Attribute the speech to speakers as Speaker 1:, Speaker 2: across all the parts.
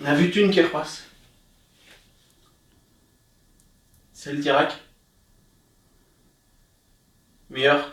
Speaker 1: Na vutun ket c'hoazh. Sell dirak. Muioc'h.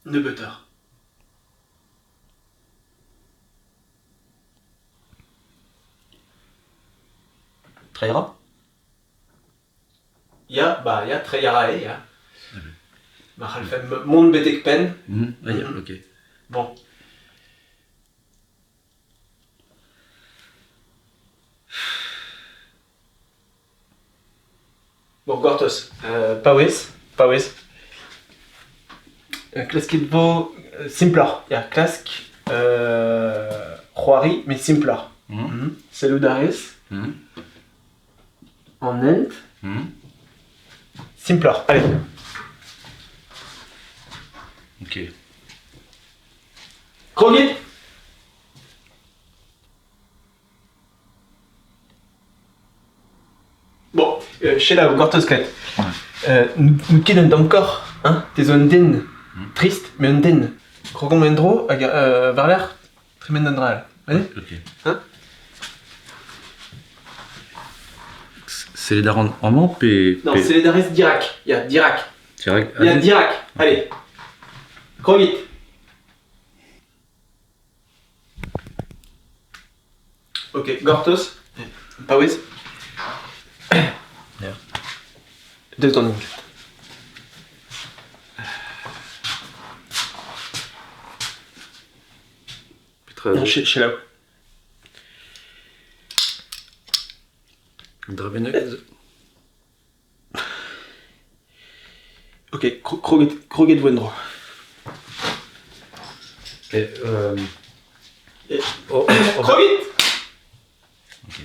Speaker 1: Nebeutoc'h.
Speaker 2: Treiñ a ra?
Speaker 1: Ya, bah ya, treiñ a ra eo, ya. Ma c'hallfemp mont betek penn.
Speaker 2: Ah ya, ok.
Speaker 1: Bon. Bon, gortoz, paouez, paouez. Klaskit vo simploc'h. Ya, klask c'hoari, met simploc'h. Sellout a rez. An hent. Simploc'h, allez.
Speaker 2: Ok.
Speaker 1: Krogit! Bon, selaou, gortoz ket. N'out ket un tamm kaoc'h, hein? Te zo un den. Trist, mais un den. Krogomp en-dro hag war-lerc'h tremen d'un dra all. Allez?
Speaker 2: Ok.
Speaker 1: Hein?
Speaker 2: Sellet a ran amañ pe...
Speaker 1: Non, sellet a rez dirak. Ya, dirak.
Speaker 2: Dirak.
Speaker 1: Ya, dirak. Allez. Krogit. Ok, gortoz. Paouez.
Speaker 2: Ya.
Speaker 1: Deus ganin.
Speaker 2: Petra
Speaker 1: Non, selaou.
Speaker 2: Un dra bennak
Speaker 1: Ok, kroget, kroget vo en-dro.
Speaker 2: Et,
Speaker 1: oh, oh, Krogit!
Speaker 2: Ok.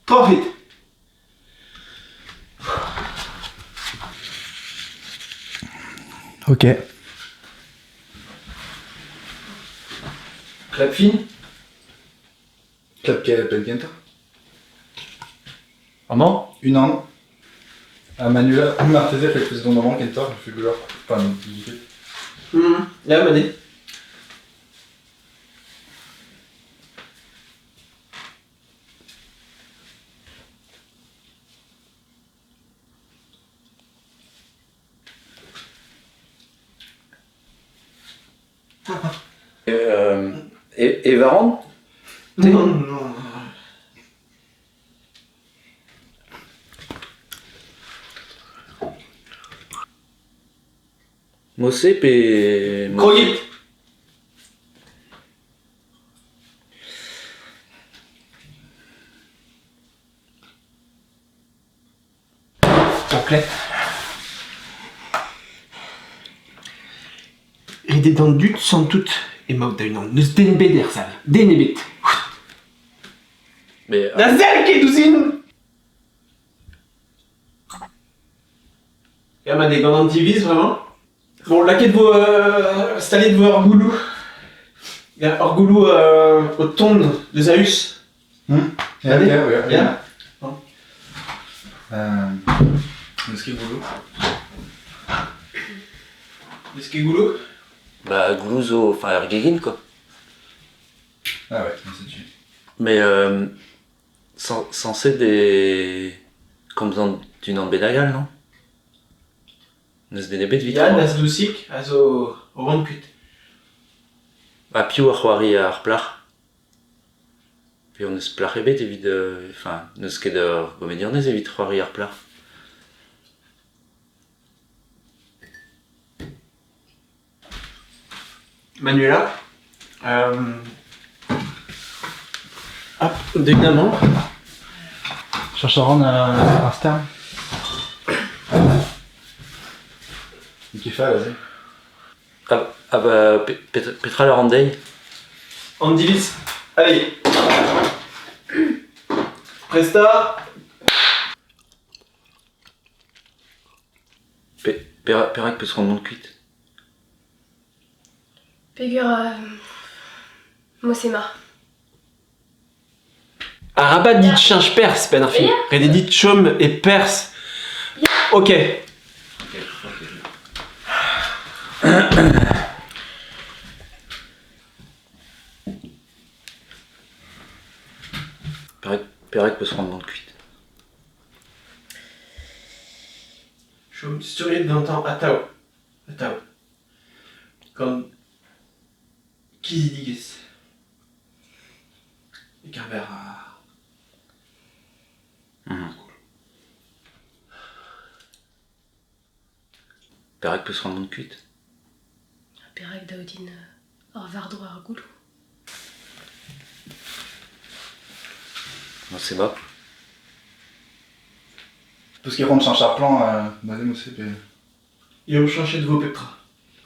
Speaker 1: Troc'hit!
Speaker 3: Ok.
Speaker 1: Klap fin?
Speaker 3: Klap penn kentañ.
Speaker 2: Amañ?
Speaker 3: Unan. Ha Manuela, marteze c'hellfes dont amañ kentoc'h, je fais Enfin,
Speaker 1: Ya, Manu.
Speaker 2: E varan?
Speaker 1: Non, non.
Speaker 2: Mosse pe...
Speaker 1: Krogit! Complet. Ret eo d'an dud santout emaout da-unan. N'eus den ebet er sal. Den ebet.
Speaker 2: Mais,
Speaker 1: Na sell ket ouzhin! Ya, ma n'eo gant an diviz vraiment. Bon, lakaet vo staliet vo ur gouloù. Ya, ur gouloù o tont deus a-us.
Speaker 3: Ya,
Speaker 1: Allez.
Speaker 3: ok, ouais,
Speaker 1: Ya.
Speaker 3: N'eus ket gouloù.
Speaker 1: N'eus ket gouloù?
Speaker 2: Bah, gouloù zo, enfin, ur gegin, quoi.
Speaker 3: Ah ouais, setu.
Speaker 2: Mais Sañset e komzan d'unan bennak all, non? N'eus den ebet evit
Speaker 1: Ya,
Speaker 2: c'hoari.
Speaker 1: Naz Dousig a zo o vont kuit.
Speaker 2: Ha piv a c'hoari ar plac'h? Pe n'eus plac'h ebet evit... Enfin, n'eus ket ur gomedianez evit c'hoari ar plac'h.
Speaker 1: Manuela, hop, deut amañ.
Speaker 3: Cherche a ran ar stern. N'eo ket fall aze.
Speaker 2: Ah bah, petra a ran dezhi?
Speaker 1: An diviz. Allez. Presta.
Speaker 2: Perak peus c'hoant mont kuit?
Speaker 4: Peger Mosema.
Speaker 1: Arabat dit cheñch perzh 'benn ar fin. Ret eo dit chom e perzh. Ok.
Speaker 2: Perak, perak peus c'hoant mont kuit?
Speaker 1: Chom sturiet gantañ atav. Atav. Gant kizidigezh. E-keñver ar...
Speaker 2: Perak peus c'hoant mont kuit?
Speaker 4: Perak dav din ur war-dro ar gouloù?
Speaker 2: Non, c'est pas.
Speaker 3: Peus ket c'hoant cheñch ar plan neuze aussi pe...
Speaker 1: Eo cheñchet 'vo pep tra.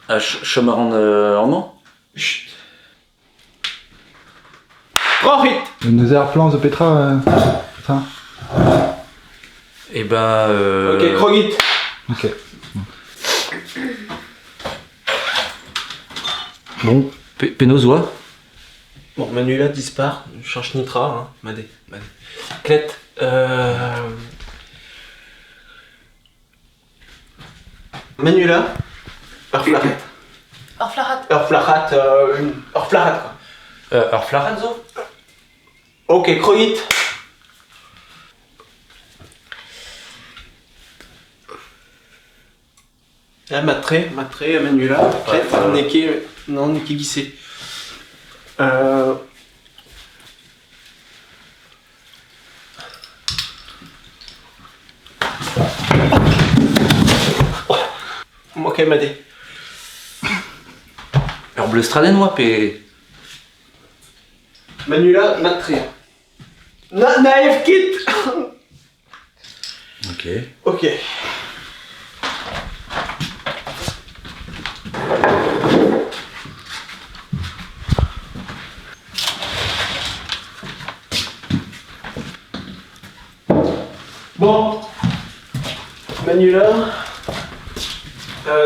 Speaker 2: Ha chom a ran amañ?
Speaker 1: Chut. Troc'hit!
Speaker 3: Neuze ar plan zo petra petra?
Speaker 2: Eh ben...
Speaker 1: Ok, krogit!
Speaker 3: Ok. Bon.
Speaker 2: Penaos oa?
Speaker 1: Bon, Manuela dispar, cheñch netra, hein, mat eo, mat eo. Klet, Manuela, ur flac'had.
Speaker 4: Ur flac'had.
Speaker 1: Ur flac'had, ur flac'had quoi.
Speaker 2: Ur flac'had zo?
Speaker 1: Ok, krogit. Ah, mat-tre, mat-tre, Manuela. Klet, n'eo ket, non, n'eo ket giz-se. Ok, mat eo.
Speaker 2: Ur bleustradenn oa pe...
Speaker 1: Manuela, mat-tre. Na, naev ket!
Speaker 2: Ok.
Speaker 1: Ok. Bon, Manuela,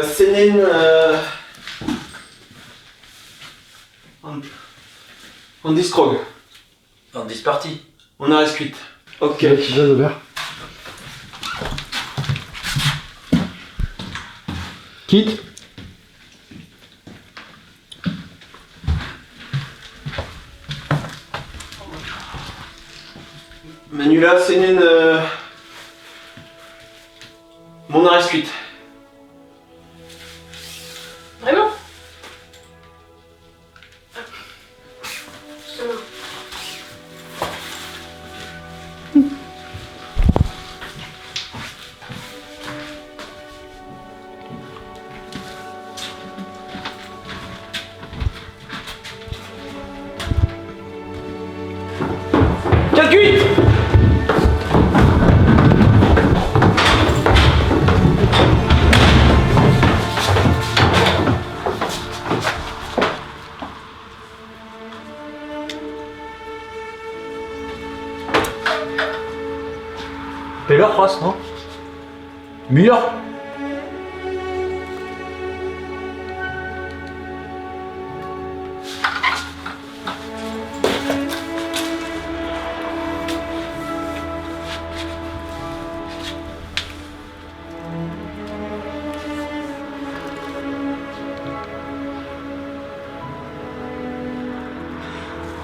Speaker 1: Céline, an, an diskrog.
Speaker 2: An disparti.
Speaker 1: On a kuit. Ok.
Speaker 3: Tu vas ober? Kit?
Speaker 1: Manuela, Céline, mon arrêt kuit.
Speaker 4: Vraiment?
Speaker 1: Calcul!
Speaker 2: Pelloc'h c'hoazh, non? Muioc'h?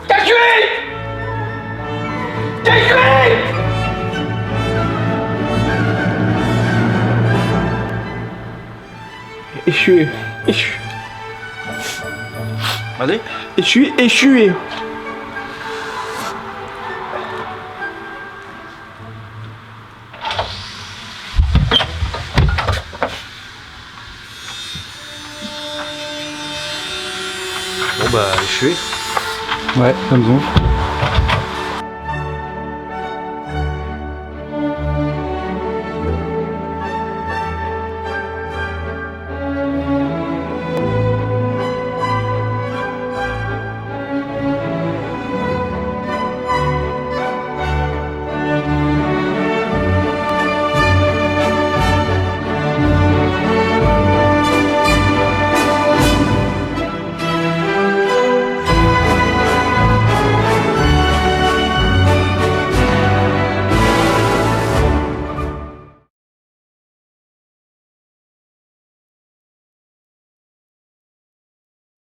Speaker 1: Calculez! Calculez! Echu echu.
Speaker 2: Allez.
Speaker 1: Echu, echu eo.
Speaker 2: Bon bah, echu.
Speaker 3: Ouais, ça me soñj.